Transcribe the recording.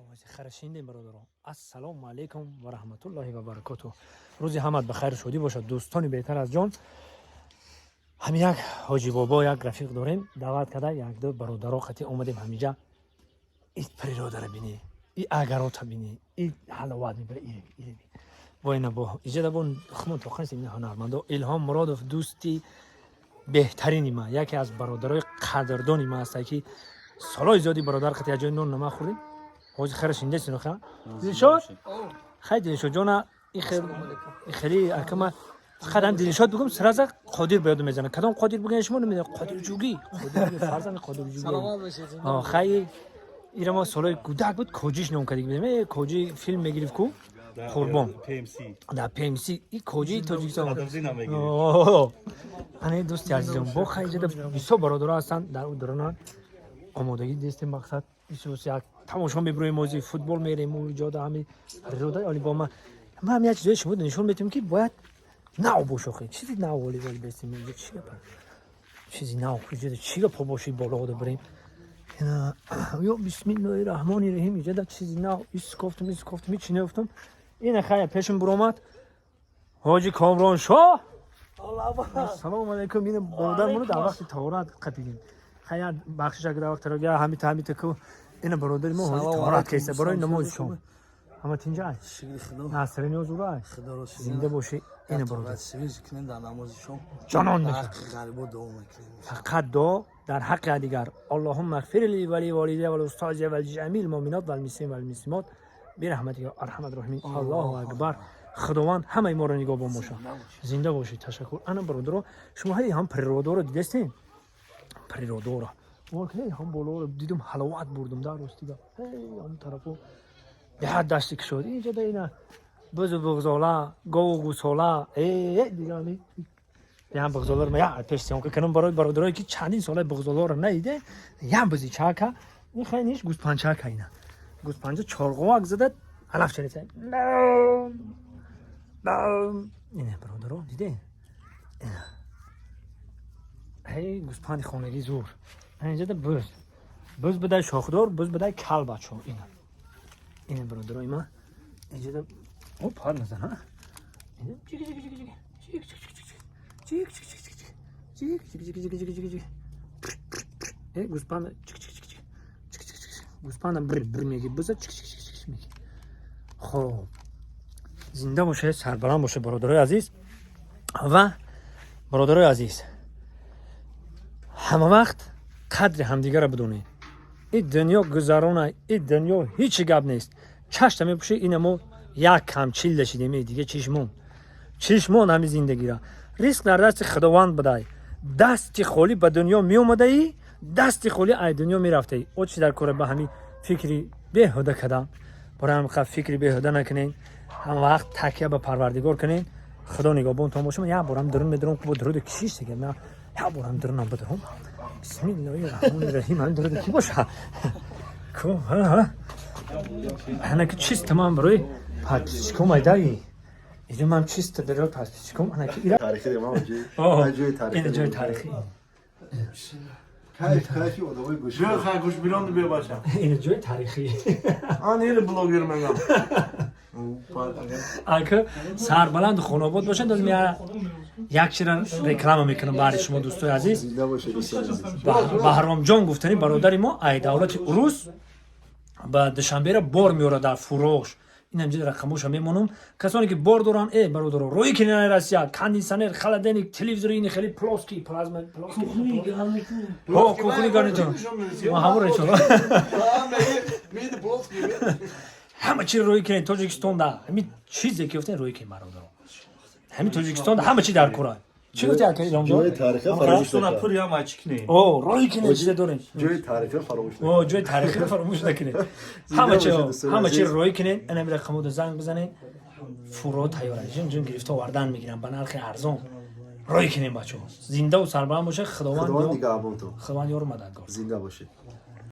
Овози хара шиндем, бародарон. Ассалому алайкум ва раҳматуллоҳи ва баракоту. Рӯзи ҳамат ба хайру шодӣ бошад, дӯстони беҳтар аз ҷон. Ҳамин як ҳоҷи бобо, як рафиқ дорем, даъват карда, якду бародаро қати омадем ҳамиҷа. И природа ра бинӣ, и огород а бинӣ, и ҳаловат мебара, ире бо ина бо иҷода бо хумон тоқанистем. Ина ҳунармандо Илҳом Муродов, дӯсти беҳтарини ман, яке аз бародарои қадрдони ман аст, ки солҳои зиёди бародар қати як ҷои нон намахӯрдем. Ҳозир хара шиндесино ха, Дилшод. Хай, Дилшод ҷона, и хеле акама фақат ҳам Дилшод бигум, сразу Қодир ба ёдам мезанад. Кадом Қодир бигӯян, шумо намедонед. Қодир Ҷугӣ, фарзанди Қодир Ҷугӣ. Хай, ира мо солҳои кӯдак буд, Коҷиш ном кардик будем. Коҷи филм мегирифт ку, Қурбон дар ПМС, и Коҷии Тоҷикистон. Ане, дӯсти азизом, бо хай иҷода бисёр бародаро ҳастанд, дар дарона омодагӣ дистем. Мақсад исус як тамошо мебироем, ози футбол мерем иҷода ҳами природа. Оли бо ма ма ҳам як чизои шумо нишон метавем, ки бояд нав бош. Охи, чизи нав оли оли бестем. Инҷо чӣ гапа, чизи нав иҷода чӣ гапо боши, болода бирем. Ё бисмиллоҳи раҳмони раҳим, иҷода чизи нав ис кофтум, ис кофтум, ҳичи неёфтум. Ина хая пешим буромад ҳоҷи Комрон Шоҳ. Ассалому алайкум. Ина бародармоно дар вақти таҳорат қапидем. Хая, бахшиш, агар дар вақти ҳамита ҳамита ку. Ина бародари мо ҳоҷи таҳорат кеста барои намози шом. Ҳама тинҷа ай, насрини озура, зинда бошӣ. Ина бародар ҷонон мешавад. Фақат дуо дар ҳаққи дигар. Аллоҳумма ғфир ли ва ли волидайя ва устози ва ҷамил муъминот вал муслимин вал муслимот бирахматика я арҳамар роҳимин. Аллоҳу акбар. Худованд ҳамаи моро нигоҳбон бошад. Зинда бошед, ташаккур. Ана, бародаро, шумо ҳай ҳам природа ро дидестем, природа ро ҳам болоро дидум, ҳаловат бурдум. Дар ростига ҳам тарафо беҳад дашти кушод. Инҷа да ина бузу буғзола, гову гусола, дига ям буғзоларо ма я пеш съёмка кунам барои бародарое, ки чандин солаи буғзоларо надиде. Ям бузичака, ин хай ниш гӯспанчака. Ина гӯспанча чорғовак зада алаф чариса. Ина, бародаро, диде, ҳей, гӯспанди хонагӣ зур. Инҷада буз, буз бидай шохдор, буз бидай кал, бачо. Ина, ина, бародарои ма, инҷада о пар назан. Чик чик чик чик чик чик чик чик чик чик чик чик чик чик чик чик чик. Э, гӯспанд чик чик чик чик чик чик чик, гӯспанда бир бир меги, буза чик чик чик чик меги. Хоб, зинда бошед, сарбаланд бошед, бародарои азиз. Ва бародарои азиз, ҳама вақт қадри ҳамдигарро бидонед. И дунё гузарона, и дунё ҳичи гап нест. Чашта мепӯшӣ, ина мо як кам чилда шидем, дига чишмон, чишмон ҳами зиндагира. Ризқ дар дасти Худованд будай. Дасти холӣ ба дунё меомадаӣ, дасти холӣ ай дунё мерафтаӣ. О, чи дар кора ба ҳами фикри беҳуда кадам? Барои ҳам фикри беҳуда накунед, ҳама вақт такя ба Парвардигор кунед. Худо нигоҳбонтон бошам. Як борам дурун медурам, бо дуруди кишиш дига. Як борам дурунам бидурам. Бисмиллоҳи раҳмони раҳим. Ҳамин дуруди ки боша ку? Ана ки чисто ман барои подписчик ом айдаи иҷо ман чисто барои подписчик ом ана ки ира. Тарихи ма. Ҷои тарихи. Ина ҷои тарихи. Кайф, кайфи одамои гӯш. Биё, хай, гӯш биронд, биё, бача. Ина ҷои тарихӣ. Ан ели блогер мегам. Ака, сарбаланду хонобод бошад. Як чира реклама мекунам баҳри шумо, дӯстои азиз. Зинда бошед, дӯстони азиз. Баҳромҷон гуфтани бародари мо ай давлати урус ба Душанбера бор меорад дар фурош. Инам ҷи рақамоша мемонам. Касоне ки бор доранд, э бародаро, рӯи кинаи Россия, кондитсионер, холодильник, телевизор, ини хеле плоский, плазма, плоский, о, кухонный гарнитур, ҳамон речо. Миди плоский. Ҳама чи рӯи кинед Тоҷикистонда, ҳамин чизе ки гуфтен, рӯи кин, бародаро. Ҳамин Тоҷикистонда ҳама чи дар кора. Чӣ гуфти, ака Иломҷон? Ҷои таърихӣ фаромӯш Тоҷикистона накард. пур ям ачикне. О, рӯи кинед, чизе дорем. Ҷои таърихиро фаромӯш О, накард. ҷои таърихиро фаромӯш накунед. Ҳама чи, бошед, дӯстони ҳама чи азиз. рӯи кинед. Ана рақамода занг бизанед, фуро тайёра, ҷин ҷин гирифта овардан мегирам ба нархи арзон. Рӯи кинед, бачаҳо. Зиндаву сарбаланд бошед. Худованд Худованд нигаҳбонтон. Худованд ёру мададгор. Зинда бошед.